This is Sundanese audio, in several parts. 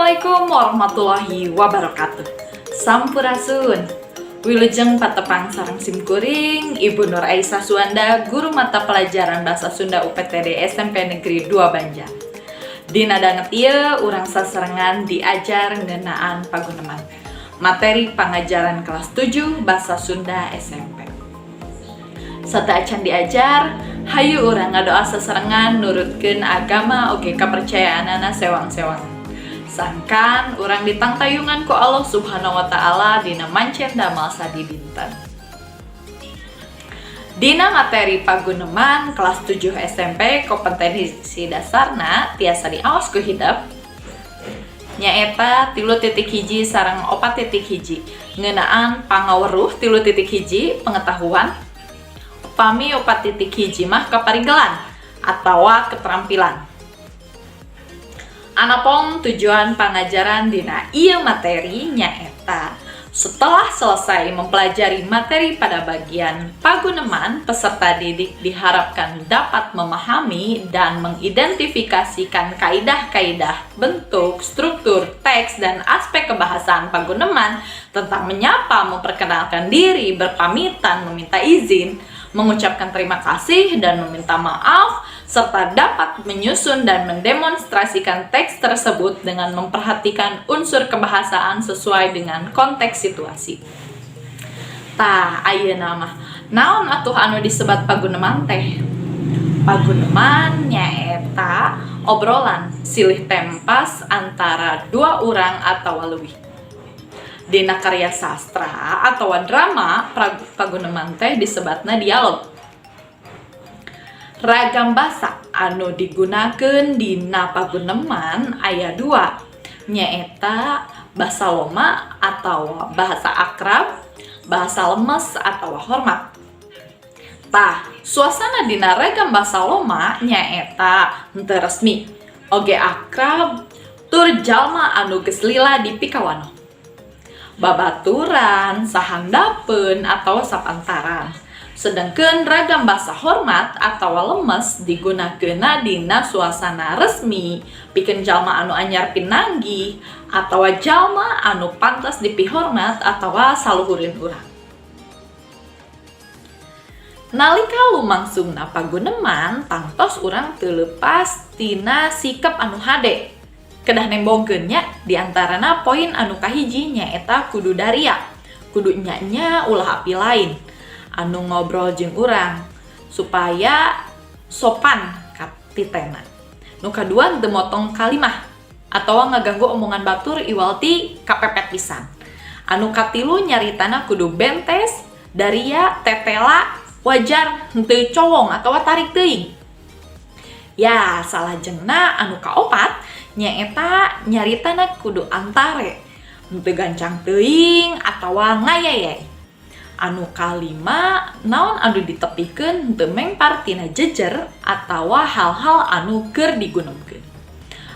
Assalamualaikum warahmatullahi wabarakatuh. Sampurasun. Wilujeng patepang sareng simkuring Ibu Nur Aisyah Suanda, guru mata pelajaran Bahasa Sunda UPTD SMP Negeri 2 Banjar. Dina danget ieu urang sasarengan diajar ngeunaan paguneman. Materi pangajaran kelas 7 Bahasa Sunda SMP. Sateuacan diajar, hayu urang ngadoa sasarengan nurutkeun agama oge kapercayaanana sewang-sewang. Sangkan urang ditangtayungan ku Allah Subhanahu wa Ta'ala dina mancen damal sadidinten. Dina materi paguneman kelas 7 SMP, kompetensi dasarna tiasa diaos ku hidep nyaeta 3.1 sareng 4.1 ngeunaan pangaweruh. 3.1 pengetahuan, upami 4.1 mah kaparigelan atawa keterampilan. Anapon tujuan pangajaran dina ieu materi nyaeta setelah selesai mempelajari materi pada bagian paguneman, peserta didik diharapkan dapat memahami dan mengidentifikasikan kaidah-kaidah bentuk, struktur, teks, dan aspek kebahasaan paguneman tentang menyapa, memperkenalkan diri, berpamitan, meminta izin, mengucapkan terima kasih, dan meminta maaf, serta dapat menyusun dan mendemonstrasikan teks tersebut dengan memperhatikan unsur kebahasaan sesuai dengan konteks situasi. Tah, ayeuna mah naon atuh anu disebat paguneman teh? Paguneman nyaeta obrolan silih tempas antara dua orang atau lebih. Dina karya sastra atau drama, paguneman teh disebatna dialog. Ragam basa anu digunakeun dina paguneman aya dua, nyaeta basa loma atau bahasa akrab, bahasa lemes atau hormat. Tah, suasana dina ragam basa loma nyaeta henteu resmi oge akrab tur jalma anu geus lila dipikawanoh, babaturan, sahandapeun atau sapantaran. Sedangkan ragam bahasa hormat atau lemes digunakeunna dina suasana resmi pikeun jalma anu anyar pinanggih atau jalma anu pantas dipihormat atau saluhureun urang. Nalika lumangsungna paguneman, tangtos urang teu leupas tina sikap anu hade. Kedah nembongkeun nya, diantarana poin anu kahiji nyaeta kudu daria, kudu nya-nya, ulah api lain anu ngobrol jeung urang supaya sopan katitena. Nu kadua, teu motong kalimah atawa ngaganggu omongan batur iwal ti kapepet pisan. Anu katilu, nyaritana kudu bentes, daria, tetela, wajar, henteu cowong atawa tarik teuing. Ya, salajengna anu kaopat nyaeta nyaritana kudu antare, henteu gancang teuing atawa ngayayay. Anu kalima, naon anu ditepikeun henteu mengpar tina jejer atawa hal-hal anu keur digunemkeun.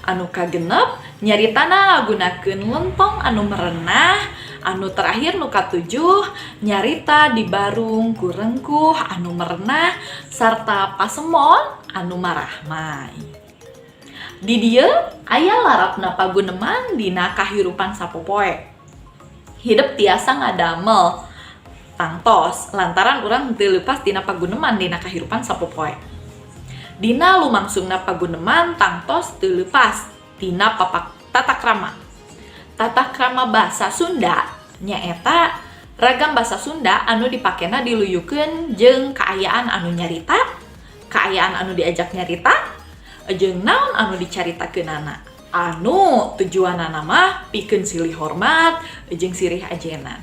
Anu kagenep, nyaritana ngagunakeun lentong anu merenah. Anu terakhir, nu katujuh, nyarita dibarung ku rengkuh anu merenah sarta pasemon anu marahmai. Di dieu aya larapna paguneman dina kahirupan sapopoe. Hidep tiasa ngadamel tangtos lantaran urang teu leupas tina paguneman dina kahirupan sapopoe. Dina lumangsungna paguneman tangtos teu leupas tina papak tata krama. Tata krama basa Sunda nyaeta ragam basa Sunda anu dipakena diluyukeun jeung kaayaan anu nyarita, kaayaan anu diajak nyarita, jeung naon anu dicaritakeunana. Anu tujuanana mah pikeun silih hormat jeung sirih ajenan.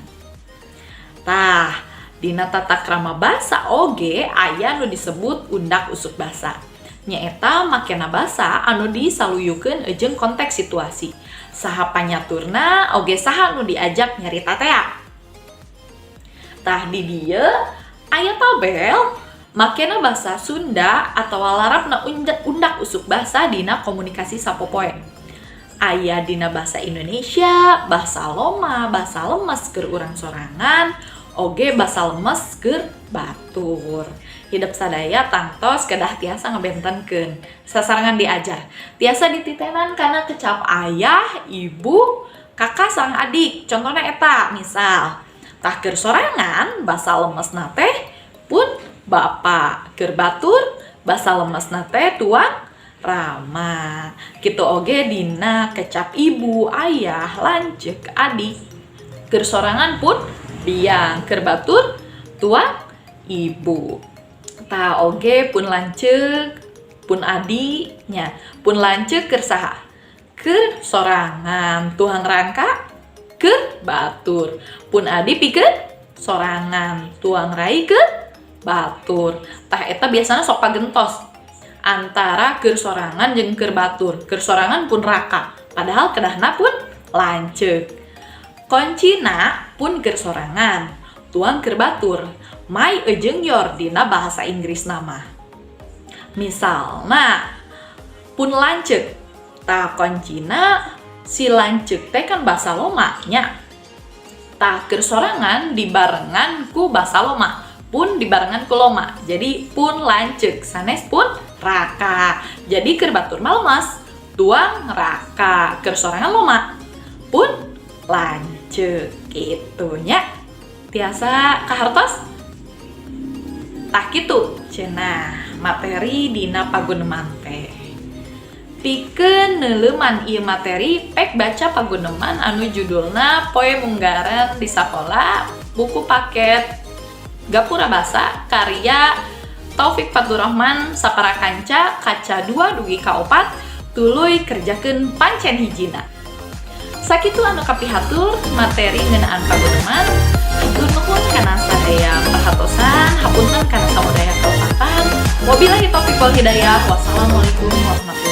Tah, dina tata krama basa oge aya nu disebut undak usuk basa. Nyaeta makena basa anu disaluyukeun jeung konteks situasi. Saha panyaturna oge saha nu diajak nyarita tea. Tah, di dieu aya tabel makena basa Sunda atau larapna undak usuk basa dina komunikasi sapopoe. Aya dina bahasa Indonesia, bahasa loma, bahasa lemes keur urang sorangan, Oge basa lemes keur batur. Hidep sadaya tangtos kedah tiasa ngabentenkeun sasarengan diajar. Tiasa dititenan kana kecap ayah, ibu, kakak sareng adik. Contohna eta misal tah keur sorangan basa lemesna teh pun bapa, keur batur basa lemesna teh tuang rama. Kitu oge dina kecap ibu, ayah, lanceuk, adik. Keur sorangan pun biang, keur batur tuang ibu. Tah oge pun lanceuk, pun adi nya, pun lanceuk keur saha? Keur sorangan, tuang rangka keur batur. Pun adi pikeun sorangan, tuang rai keur batur. Tah eta biasana sok pagentos antara keur sorangan jeung keur batur. Keur sorangan pun raka, padahal kedahna pun lanceuk. Koncina pun keur sorangan, tuang keur batur. My jeung your dina bahasa Inggris nama. Misalna pun lanceuk. Tah koncina si lanceuk teh kan basa loma nya. Tah keur sorangan dibarengan ku basa loma, pun dibarengan ku loma. Jadi pun lanceuk sanes pun raka. Jadi keur batur mah lemes, tuang raka, keur sorangan loma, pun lanceuk kitu nya. Tiasa kahartos? Tah kitu cenah materi dina paguneman teh. Pikeun neuleuman ieu materi, pek baca paguneman anu judulna Poe Munggaran di Sakola, buku paket Gapura Basa karya Taufik Faturrahman saparakanca kaca 2 dugi ka 4, tuluy kerjakeun pancen hijina. Sakitu anu kapihatur materi ngeunaan paguneman. Hatur nuhun kana sadaya perhatosan, hapunten kana samudaya kalepatan. Wabillahi taufiq wal hidayah. Wassalamualaikum warahmatullahi.